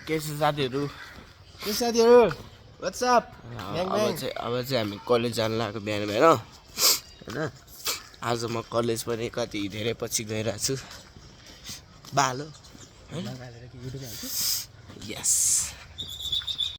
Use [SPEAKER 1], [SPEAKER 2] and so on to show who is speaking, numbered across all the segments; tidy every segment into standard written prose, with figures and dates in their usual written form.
[SPEAKER 1] के छ साथीहरू
[SPEAKER 2] व्हाट्सअप
[SPEAKER 1] अब चाहिँ हामी कलेज जान लाग्यो बिहान बिहान होइन आज म कलेज पनि कति धेरै पछि गइरहेको छु बालो यस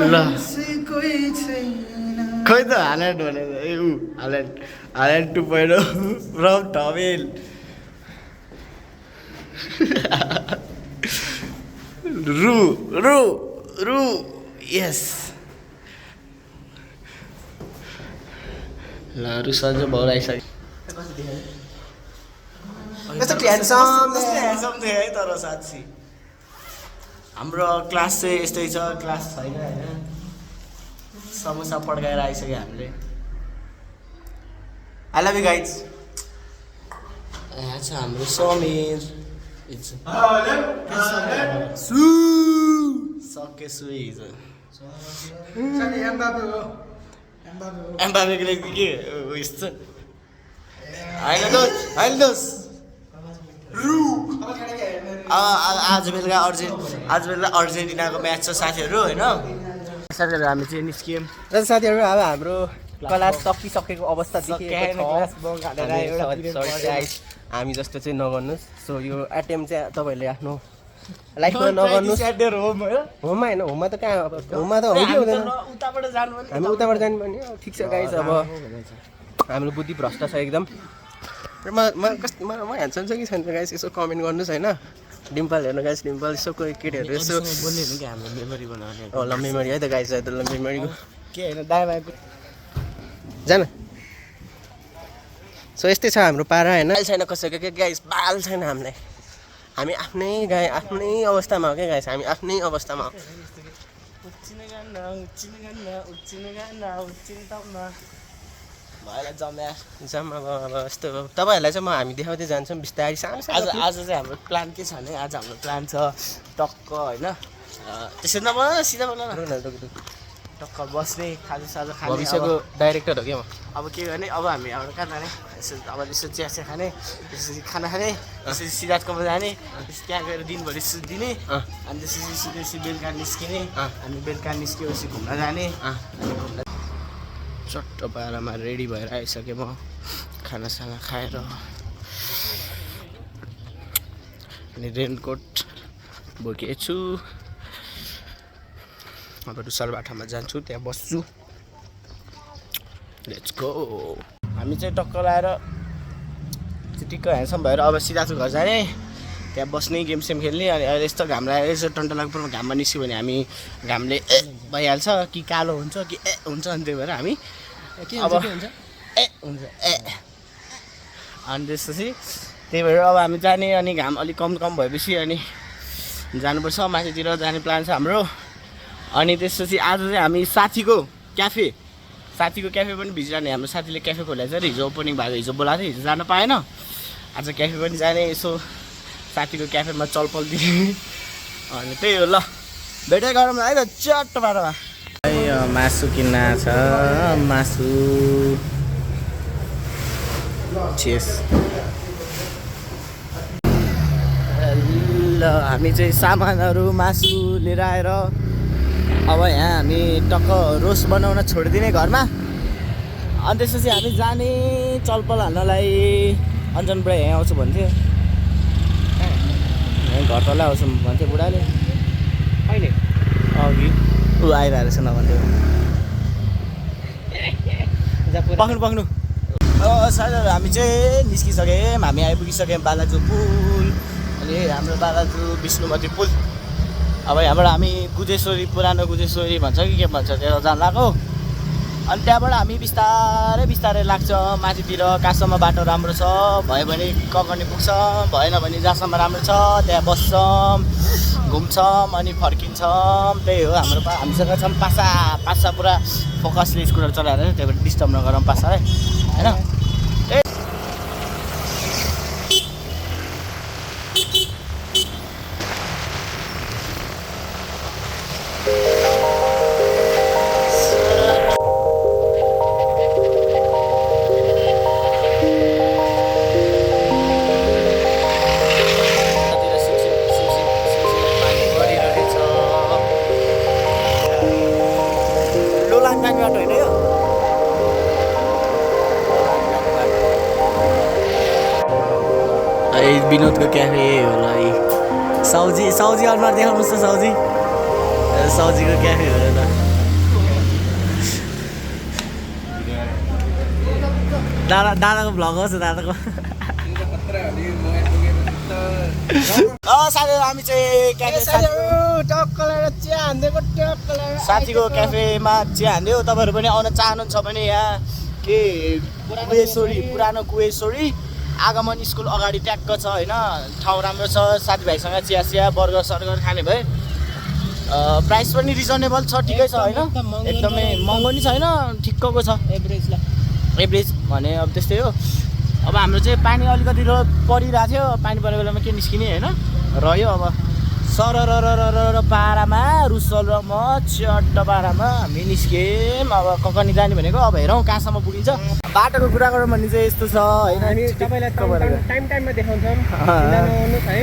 [SPEAKER 1] ल खै त हाल्यान्ड भनेर ए ऊ हाल्यान्ड 2.0 फ्रम टमेल रु यस ल रु सन्जो भाउ आइसक्यो
[SPEAKER 2] कस्तो ह्यान्डसम
[SPEAKER 1] थियो है तर साँच्ची हाम्रो क्लास चाहिँ यस्तै छ क्लास छैन होइन समोसा पड्काएर आइसक्यो हामीले आई लभ यु गाइज यहाँ छ हाम्रो समीर सके सु हिजो एम्बापेको लागि के उयस छ होइन दोस् आज बेलुका अर्जेन्टिनाको म्याच छ साथीहरू होइन साथीहरू हामी चाहिँ निस्क्यौँ
[SPEAKER 2] र साथीहरू अब हाम्रो क्लास सकिसकेको अवस्था देखिएको छ हामी जस्तो चाहिँ नगर्नुहोस् सो यो एटेम्प चाहिँ तपाईँहरूले आफ्नो लाइफमा नगर्नुहोस् होममा होइन होममा त कहाँ होममा त हुँदै हुँदैन हामी उताबाट जानुपर्ने ठिक छ गाइस अब हाम्रो बुद्धि भ्रष्ट छ एकदम र म ह्यान्डसम छ कि छैन गाइस यसो कमेन्ट गर्नुहोस् होइन डिम्पल हेर्नु गाइस डिम्पल यसो कोही केटीहरू यसो
[SPEAKER 1] बोल्ने कि हाम्रो मेमोरी बनाउने
[SPEAKER 2] ल मेमोरी है त गाइस है त ल मेमोरीको
[SPEAKER 1] के होइन दायाँ
[SPEAKER 2] जान सो यस्तै छ हाम्रो पारा होइन छैन कसैको के गाइस बाल छैन हामीलाई हामी आफ्नै अवस्थामा हो क्या गाइस हामी आफ्नै अवस्थामा हो जम्मा अब यस्तो तपाईँहरूलाई चाहिँ हामी देखाउँदै जान्छौँ बिस्तारै सानो
[SPEAKER 1] आज चाहिँ हाम्रो प्लान के छ भने आज हाम्रो प्लान छ टक्क होइन त्यसरी नबना सिधा बना टक्क बस्ने खाजासाजा खाने
[SPEAKER 2] भविष्यको डाइरेक्टर हो क्या म
[SPEAKER 1] अब के गर्ने अब हामी हाम्रो कहाँ जाने यसो अब यसो चिया खाने त्यसपछि खाना खाने त्यसपछि सिराजकोमा जाने त्यहाँ गएर दिनभरि सुत्दिने अनि त्यसपछि सुतेपछि बेलुका निस्किने अनि बेलुका निस्केपछि घुम्न जाने अनि घुम्न चट्ट पारामा रेडी भएर आइसकेँ म खानासाना खाएर अनि रेनकोट बोकेछु अब रुसलबाटामा जान्छु त्यहाँ बस्छु लेट्स गो हामी चाहिँ टक्क लाएर चिटिक्क ह्यान्डसम भएर अब सिधाको घर जाने त्यहाँ बस्ने गेम सेम खेल्ने अनि अहिले यस्तो घाम लागेर यसो टन्ट लाग्नु घाममा निस्क्यो भने हामी घामले भइहाल्छ कि कालो हुन्छ कि हुन्छ अनि त्यही भएर हामी अब हुन्छ अनि त्यसपछि त्यही भएर अब हामी जाने अनि घाम अलिक कम भएपछि अनि जानुपर्छ माथितिर जाने प्लान छ हाम्रो अनि त्यसपछि आज चाहिँ हामी साथीको क्याफे पनि भिजिरहने हाम्रो साथीले क्याफे खोलेको छ हिजो ओपनिङ भएको हिजो बोलाएको थियो हिजो जान पाएन आज क्याफे पनि जाने यसो साथीको क्याफेमा चलपल दिने अनि त्यही हो ल भेटै गरौँ है त चट्ट बाटोमा मासु किन्न छ मासु चेस ल हामी चाहिँ सामानहरू मासु लिएर आएर अब यहाँ हामी टक्क रोस्ट बनाउन छोडिदिने घरमा अनि त्यसपछि हामी जाने चलपल हाल्नलाई अन्जन बुढा यहाँ आउँछु भन्थ्यो घर तल आउँछु भन्थ्यो बुढाले अहिले अघि ऊ आइरहेको रहेछ नभन्थ्यो पक्नु साथीहरू हामी चाहिँ निस्किसक्यौँ हामी आइपुगिसक्यौँ बालाजु पुल अनि हाम्रो बालाजु विष्णुमती पुल अब यहाँबाट हामी गुजेश्वरी पुरानो गुजेश्वरी भन्छ कि के भन्छ त्यहाँ जान लाग्यो अनि त्यहाँबाट हामी बिस्तारै लाग्छ माथितिर कहाँसम्म बाटो राम्रो छ भयो भने ककर्नी पुग्छौँ भएन भने जहाँसम्म राम्रो छ त्यहाँ बस्छौँ घुम्छौँ अनि फर्किन्छौँ त्यही हो हामीसँग छ पासा पुरा फोकसले स्कुटर चलाएर त्यही भएर डिस्टर्ब नगरौँ पासालाई होइन दामी बाटो होइन यो विनोदको क्याफे होला है साउजी अनुहार देखाउनुहोस् त साउजीको क्याफे हो त दादाको भ्लग होस् दादाको साथीहरू हामी चाहिँ क्याफे साथीको क्याफेमा चिया हान्दियो तपाईँहरू पनि आउन चाहनुहुन्छ भने यहाँ के पुरानो कुवेश्वरी आगमन स्कुल अगाडि ट्याक्क छ होइन ठाउँ राम्रो छ साथीभाइसँग चिया बर्गर सर्गर खाने भए प्राइस पनि रिजनेबल छ ठिकै छ होइन एकदमै महँगो नि छैन ठिक्कको छ एभरेज भने अब त्यस्तै हो अब हाम्रो चाहिँ पानी अलिकति परिरहेको थियो पानी परेको बेलामा के निस्किने होइन रह्यो अब सरर पारामा रुसल र म चट्ट पारामा हामी निस्क्यौँ अब ककनी जाने भनेको अब हेरौँ कहाँसम्म पुगिन्छ बाटोको कुरा गरौँ भने चाहिँ यस्तो छ होइन
[SPEAKER 2] टाइममा देखाउँछौँ है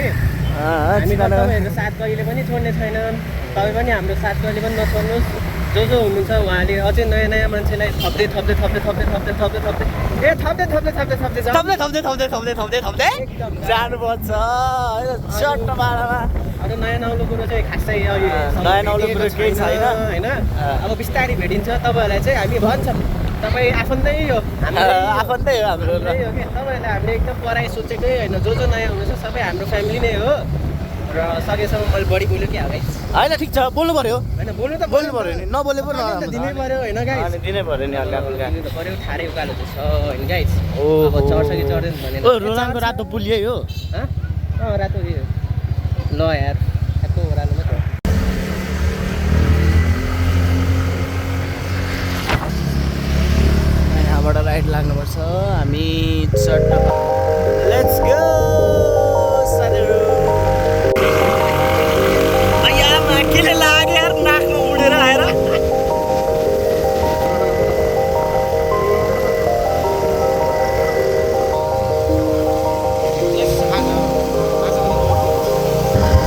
[SPEAKER 2] साथ कहिले पनि छोड्ने छैन तपाईँ पनि हाम्रो साथ कहिले पनि नछोड्नुहोस् जो हुनुहुन्छ उहाँले अझै नयाँ नयाँ मान्छेलाई थप्दै
[SPEAKER 1] जानुपर्छ चट्ट पारामा
[SPEAKER 2] अरू नयाँ नौलो कुरो चाहिँ खासै
[SPEAKER 1] नयाँ नौलो कुरो केही छैन
[SPEAKER 2] होइन अब बिस्तारै भेटिन्छ तपाईँहरूलाई चाहिँ हामी भन्छौँ तपाईँ आफन्तै हो
[SPEAKER 1] आफन्तै हो हाम्रो
[SPEAKER 2] तपाईँहरूलाई हामीले एकदम पढाइ सोचेकै होइन जो नयाँ हुनुहुन्छ सबै हाम्रो फ्यामिली नै हो र सकेसम्म मैले बढी बोल्यो कि हालै
[SPEAKER 1] होइन ठिक छ बोल्नु पर्यो
[SPEAKER 2] होइन बोल्नु
[SPEAKER 1] पर्यो नि नबोले पो
[SPEAKER 2] दिनै पर्यो होइन गाइस
[SPEAKER 1] दिनै पर्यो नि हल्का फुल्का
[SPEAKER 2] पर्यो ठाडै उकालो चाहिँ छ होइन गाइस
[SPEAKER 1] ओ
[SPEAKER 2] चढ्छ कि चढ्दैन भने
[SPEAKER 1] रोलाङको रातो पुल यही हो
[SPEAKER 2] रातो ल यार ठ्याक्क ओह्रालो मात्र
[SPEAKER 1] यहाँबाट राइट लाग्नुपर्छ हामी चट्ट लेट्स गो साथीहरू केले लाग्यो यार नाकमा उडेर आएर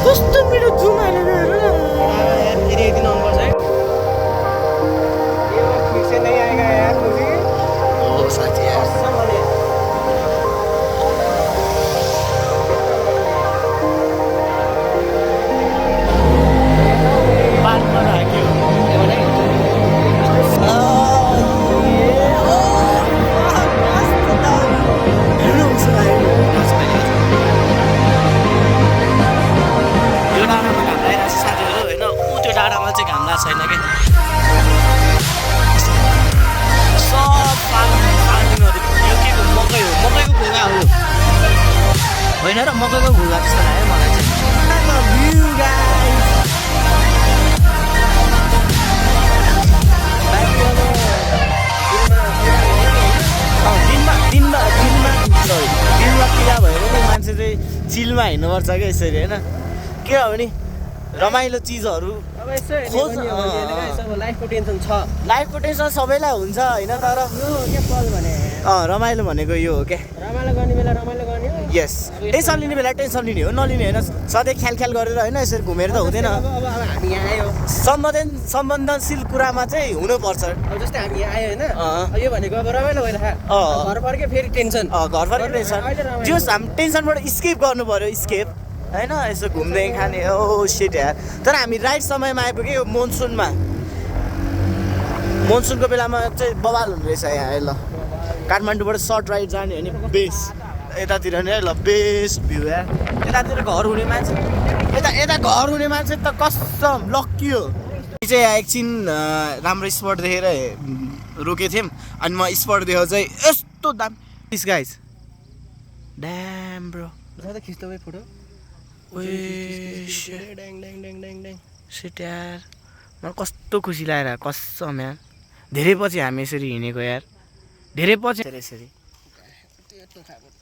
[SPEAKER 1] कस्तो मेरो जुम हालेर हेर न
[SPEAKER 2] फेरि एकदिन आउनुपर्छ है फिर नै आएगा यार मुझे
[SPEAKER 1] ओ साथी यार डाँडामा चाहिँ घाम लाग्छ छैन कि सब फार्मिङहरू यो के को मकै हो मकैको भुगा हो होइन र मकैको भुगा जस्तो लाग्यो मलाई चाहिँ दिनमा किरा भयो भने मान्छे चाहिँ चिलमा हिँड्नुपर्छ क्या यसरी होइन के हो भने रमाइलो चिजहरू
[SPEAKER 2] लाइफको टेन्सन छ
[SPEAKER 1] लाइफको टेन्सन सबैलाई हुन्छ होइन तर रमाइलो भनेको यो हो क्या
[SPEAKER 2] रमाइलो गर्ने बेला रमाइलो गर्ने
[SPEAKER 1] यस टेन्सन लिने बेला टेन्सन लिने हो नलिने होइन सधैँ ख्याल गरेर होइन यसरी घुमेर त हुँदैन
[SPEAKER 2] हामी यहाँ आयो
[SPEAKER 1] सम्बन्धनशील कुरामा चाहिँ हुनुपर्छ
[SPEAKER 2] अब जस्तै हामी यहाँ आयो होइन यो भनेको अब रमाइलो भइरहेको घर फर्के फेरि टेन्सन
[SPEAKER 1] घर फर्के टेन्सन जस हामी टेन्सनबाट स्केप गर्नु पऱ्यो स्केप होइन यसो घुम्दै खाने ओ सेट यार तर हामी राइट समयमा आइपुग्यो मनसुनको बेलामा चाहिँ बवाल हुने रहेछ यहाँ ल काठमाडौँबाट सर्ट राइड जाने हो नि बेस्ट यतातिर नि ल बेस्ट भ्यू यार यतातिर घर हुने मान्छे यता घर हुने मान्छे त कसम लक्की हो चाहिँ एकछिन राम्रो स्पट देखेर रोकेको थियौँ अनि म स्पट देखेर चाहिँ यस्तो दाम प्लिज गाइज ड्याम ब्रो
[SPEAKER 2] खिच्दा भाइ फोटो
[SPEAKER 1] सिट यार मलाई कस्तो खुसी लागेर कसम यार धेरै पछि हामी यसरी हिँडेको यार धेरै पछि यसरी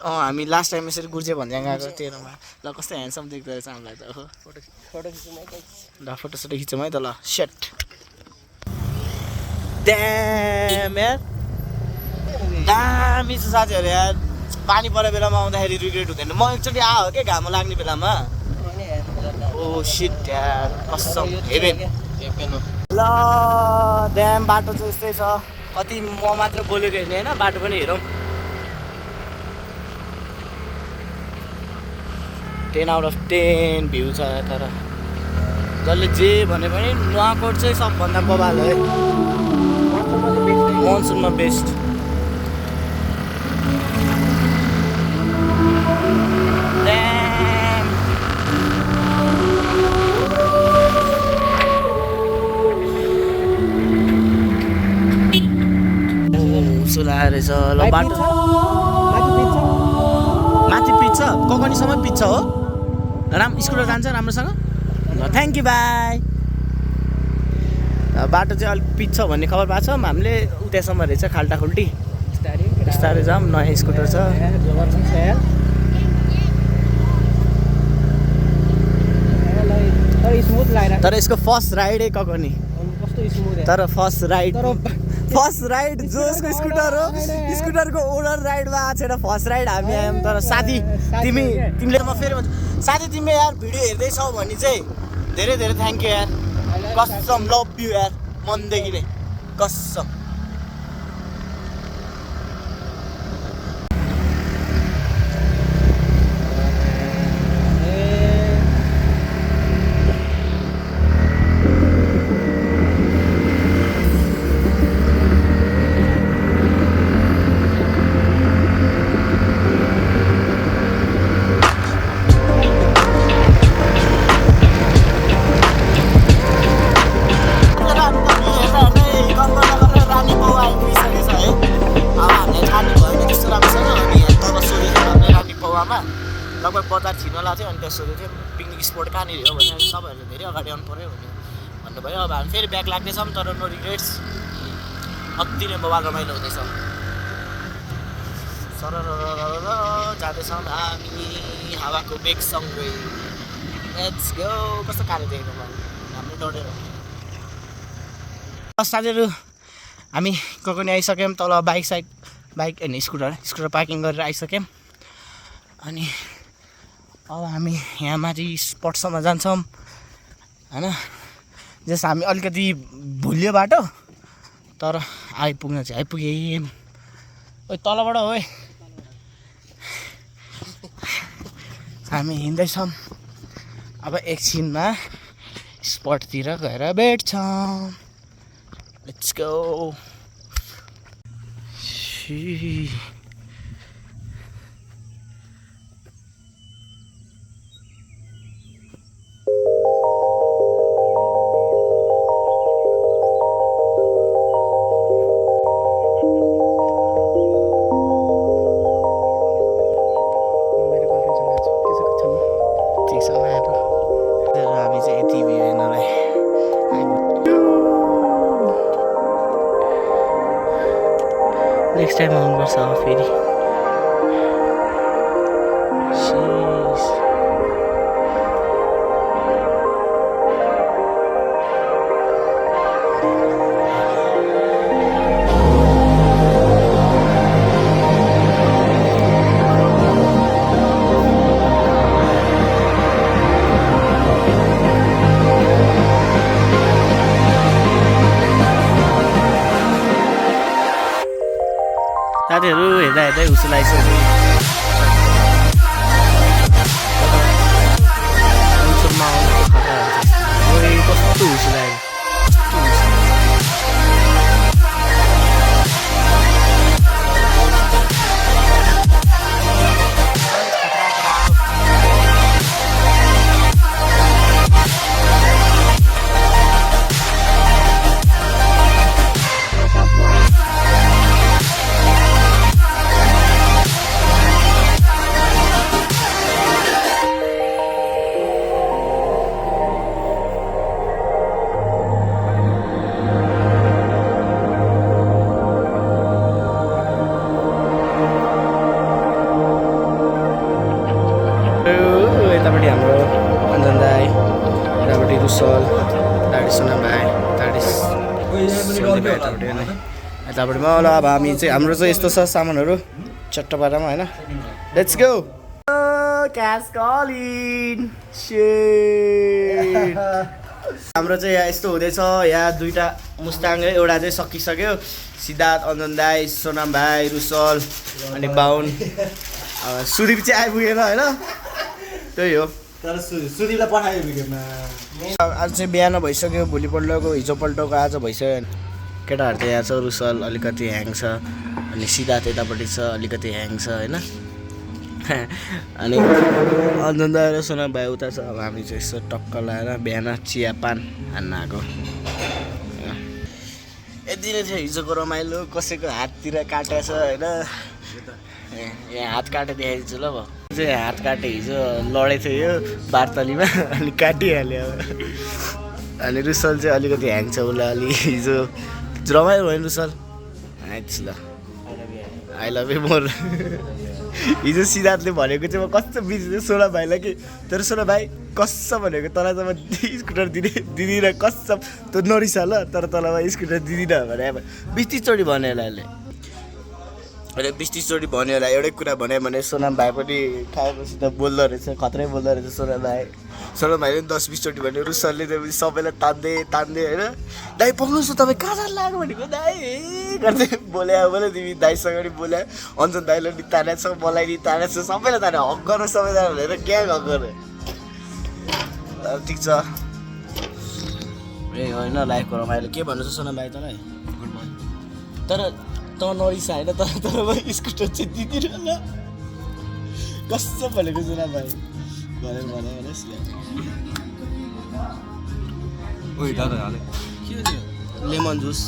[SPEAKER 1] हामी लास्ट टाइम यसरी गुर्जे भन्ज्याङ गएको तेह्रमा ल कस्तो ह्यान्डसम देख्दो रहेछ हामीलाई त हो ल फोटोसोटो खिचौँ है त ल सेट ड्याम यार दामी छ साथीहरू यार पानी परेको बेलामा आउँदाखेरि रिग्रेट हुँदैन म एकचोटि आयो क्या घाम लाग्ने बेलामा ओ शिट यार कसम हेभेन ल ड्याम बाटो चाहिँ यस्तै छ कति म मात्र बोलेको हेर्ने होइन बाटो पनि हेरौँ 10 out of 10 भ्यू छ तर जसले जे भने पनि नुवाकोट चाहिँ सबभन्दा बबाल है मनसुनमा बेस्ट रहेछ ल बाटो माथि पिच्छ ककनीसम्म पिच्छ हो स्कुटर जान्छ राम्रोसँग ल थ्याङ्क यू बाई बाटो चाहिँ अलिक पिच्छ भन्ने खबर पाएको छ हामीले उतासम्म रहेछ खाल्टाखुल्टी बिस्तारै जाऊँ नयाँ स्कुटर छ तर यसको फर्स्ट राइडै ककनी तर फर्स्ट राइड जोसको स्कुटर हो स्कुटरको ओनर राइडमा आएको छैन फर्स्ट राइड हामी आयौँ तर साथी तिमीले म फेरि भन्छु साथी तिमी यार भिडियो हेर्दैछौ भने चाहिँ धेरै धेरै थ्याङ्क यू यार कसम लभ यु यार मनदेखि नै कसम लगभग बजार छिर्न लाग्थ्यो अनि त्यहाँ सोधेको थियो पिकनिक स्पोट कहाँनिर हो भने तपाईँहरूले धेरै अगाडि आउनु पऱ्यो भन्नुभयो अब हामी फेरि ब्याक लाग्दैछौँ तर नो रिग्रेट्स अति नै बवाल रमाइलो हुँदैछ सरर जाँदैछौँ हामी हावाको बेगसँगै लेट्स गो कस्तो कालो देखेको हाम्रो डढेर साथीहरू हामी ककनी आइसक्यौँ तल बाइक होइन स्कुटर पार्किङ गरेर आइसक्यौँ अनि अब हामी यहाँ माथि स्पटसम्म जान्छौँ होइन जस हामी अलिकति भुल्यो बाटो तर आइपुग्न चाहिँ आइपुग्यौँ ओ तलबाट हो हामी हिँड्दैछौँ अब एकछिनमा स्पटतिर गएर भेट्छौँ लेट्स गो नेक्स्ट टाइम आउनुपर्छ फेरि साथीहरू हेर्दा हेर्दै हुसु लागिसक्यो कस्तो हुसु लाग्यो यतापट्टि हाम्रो अन्जन दाई यतापट्टि रुसल यतापट्टि सोना भाइ यतापट्टि ल अब हामी चाहिँ हाम्रो चाहिँ यस्तो छ सामानहरू चट्टपाटामा होइन लेट्स गो क्यास कलिन हाम्रो चाहिँ यहाँ यस्तो हुँदैछ यहाँ दुईवटा मुस्ताङ एउटा चाहिँ सकिसक्यो सिद्धार्थ अञ्जन दाई सोनाम भाइ रुसल अनि बाहुन सुदीप चाहिँ आइपुगेन होइन त्यही हो
[SPEAKER 3] तर सुदीपलाई पठायो भिडियोमा
[SPEAKER 1] आज चाहिँ बिहान भइसक्यो भोलिपल्टको हिजोपल्टको आज भइसक्यो केटाहरू चाहिँ यहाँ छ रुसल अलिकति ह्याङ छ अनि सिद्धार्थ यतापट्टि छ अलिकति ह्याङ छ होइन अनि अञ्जन दाई र सोनाम भाइ उता छ अब हामी चाहिँ यसो टक्क लगाएर बिहान चिया पान हान्न आएको यति नै थियो हिजोको रमाइलो कसैको हाततिर काटेको छ होइन यहाँ हात काटे देखाइदिन्छु ल अब चाहिँ हात काटे हिजो लडेको थियो यो बारतलीमा अनि काटिहाल्यो अनि रुसल चाहिँ अलिकति ह्याङ छ उसलाई अलि हिजो रमाइलो भयो नि रुसल आइस् ल आई लभ यु मोर हिजो सिद्धार्थले भनेको चाहिँ म कस्तो बिर्सिँदै सोना भाइलाई कि तर सोना भाइ कसम भनेको तँलाई त म स्कुटर दिदिनँ कसम तँ नरिसा ल तर तँलाई म स्कुटर दिदिनँ भने अब 20-30 चोटि भन्यो होला यसले अहिले 20-30 चोटि भन्यो होला एउटै कुरा भन्यो भने सोनाम भाइ पनि खाएपछि त बोल्दो रहेछ खत्रै बोल्दो रहेछ सोनाम भाइले 10-20 चोटि भन्यो रुसलले चाहिँ सबैलाई तान्दै होइन दाइ पाउनुहोस् न तपाईँ कहाँ जानु लाग्यो भनेको दाइ गर्दै बोले तिमी दाइसँग नि बोल्या अञ्जन दाइले नि तानेको छ मलाई नि तानेको छ सबैलाई ताने हक गर्न सबैजना भनेर क्या हक गर्ने ठिक छ ए होइन लाइफको रमाइलो के भन्नु छ सोनाम भाइ तँलाई तर तँ नरिसा होइन तर म स्कुटर चाहिँ दिँदिनँ ल कसम भनेको सोनाम भाइ भनेस्
[SPEAKER 3] ओइ दादा हाले
[SPEAKER 1] लेमन जुस